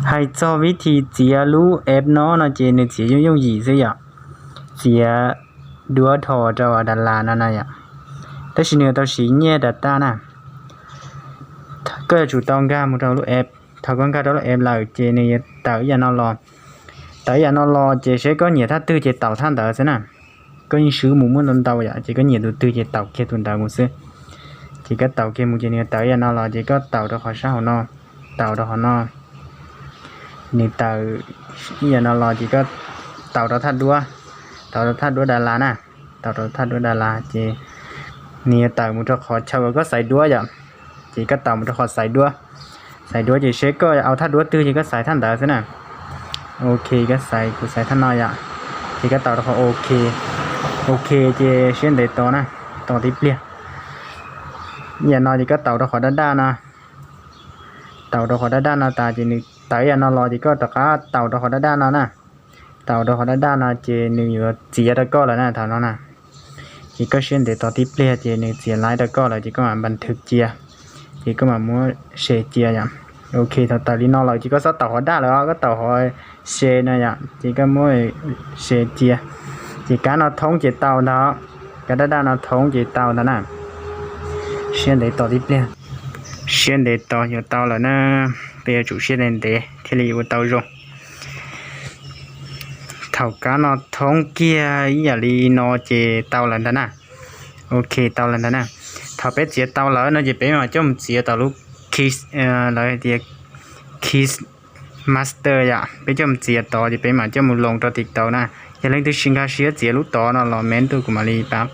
Hais txog vib thi txiav lub app no no ces nws txiav yooj yooj yim xwb yom, txiav duab dhos rau das las no na yom, tab sis nws tau siv nyiaj das taj na. Koj yuav tsum tau nkag mus rau lub app, thaum koj nkag rau lub app lawm ces nws yuav tawm ib yam no los. Tawm ib yam no los ces seb koj nyiam thaj twg ces taus thaj ntawd xwb na. Koj yeej swb mus muaj ntau ntau yom, ces koj nyiam tus twg ces taus kiag tus ntawd mus xwb. Ces koj taus kiag mus ces nws tawm ib yam no los ces koj taus rau qhov sab hauv no, taus rau qhov no. Nws tawm ib yam no los ces koj taus rau thaj duab, taus rau thaj duab das las na, taus rau thaj duab das las ces nws yuav tawm mus rau qhov chaw uas koj xaiv duab yom. Ces koj taus mus rau qhov xaiv duab, xaiv duab ces seb koj yuav thaj duab twg ces koj xaiv thaj ntawd xwb na. Ok, koj xaiv, kuv xaiv thaj no yom. Ces koj taus rau qhov ok, ok ces siab ntev tos na, tos tib pliag. Ib yam no ces koj taus rau qhov daj daj no, taus rau qhov daj daj no tas ces nws tawm ib yam no los ces koj rov qab taus rau qhov daj daj no na. Taus rau qhov daj daj no ces nws yuav txiav rau koj lawm na thaum no na. Ces koj siab ntev tos tib pliag ces nws txiav laib rau koj lawm ces koj mam npas thwv cia, ces koj mam muab se cia yom. Ok, thaum tawm li no lawm ces koj txhob taus qhov daj lawm os, koj taus qhov se no yom, ces koj muab se cia. Ces kab no thoob ces tau ntag, kab daj daj no thoob ces tau ntag na. Siab ntev tos tib pliag, siab ntev tos yuav tau lawm na, peb yuav tsum siab ntev ntev thiaj li ua tau zoo. Thaum kab no thoob kiag ib yam li no ces tau lawm ntag na. Ok, tau lawm ntag na. Thaum peb txiav tau lawm no ces peb mam coj mus txiav tom lub Kis, lawv tias Kis Master yom, peb coj mus txiav tod ces peb mam coj mus loos rau tim tau na. Yog leej twg tsis nkag siab txiav lub tod no los meb ntuj kuv mam li pab.